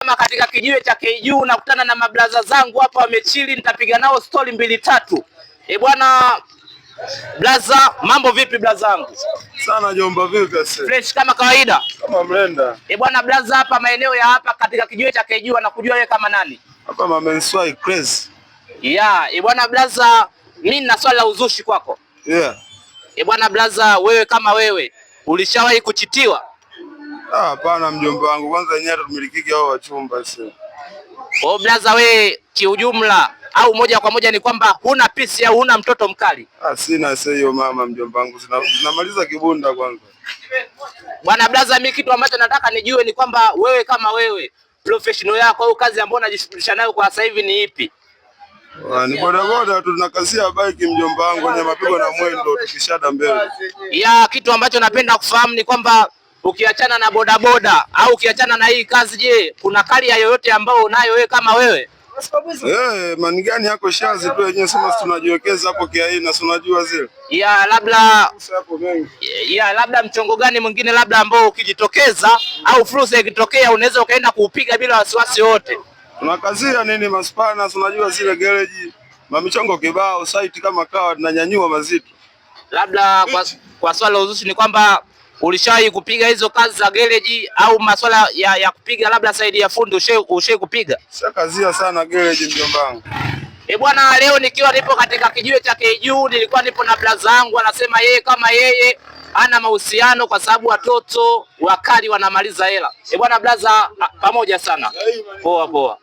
Nimesimama katika kijiwe cha KU, nakutana na mablaza zangu hapa wamechili, nitapiga nao stori mbili tatu. E bwana blaza, mambo vipi blazangu? Sana jomba, vipi ase? Fresh kama kawaida. Kama mlenda. E bwana blaza, hapa maeneo ya hapa katika kijiwe cha KU anakujua wewe kama nani? Hapa Mamenswai crazy. Yeah, e bwana blaza, mimi nina swali la uzushi kwako. Yeah. E bwana blaza, wewe kama wewe ulishawahi kuchitiwa? Ah, hapana mjomba wangu, kwanza yenyewe tumilikiki hao wachumba sasa. Oh blaza, wewe kiujumla au moja kwa moja ni kwamba huna pisi au huna mtoto mkali? Ah, sina sasa hiyo mama mjomba wangu, zinamaliza kibunda kwanza. Bwana blaza, mimi kitu ambacho nataka nijue ni kwamba wewe kama wewe professional yako au kazi ambayo unajishughulisha nayo kwa sasa hivi ni ipi? Ah, ni bodaboda tu tunakazia bike mjomba wangu, wenye mapigo na mwendo tukishada mbele. Ya kitu ambacho napenda kufahamu ni kwamba ukiachana na bodaboda au ukiachana na hii kazi, je, kuna karia yoyote ambayo unayo wewe kama wewe? Eh, mani gani yako shazi tu yenyewe sema tunajiwekeza hapo kiaina, si unajua zile. Ya labda Sasa hapo mengi. Ya labda mchongo gani mwingine labda ambao ukijitokeza au fursa ikitokea unaweza ukaenda kuupiga bila wasiwasi wote? Tunakazia nini maspana, si unajua zile gereji, mamichongo kibao, site kama kawa tunanyanyua mazito. Labda kwa swala la uzushi ni kwamba ulishawahi kupiga hizo kazi za gereji au maswala ya kupiga labda saidi ya fundi ushai kupiga? Shakazia sana gereji mjomba wangu. E bwana, leo nikiwa nipo katika kijiwe cha KU nilikuwa nipo na blaza yangu, anasema yeye kama yeye ana mahusiano kwa sababu watoto wakali wanamaliza hela. E bwana blaza, pamoja sana. Poa poa.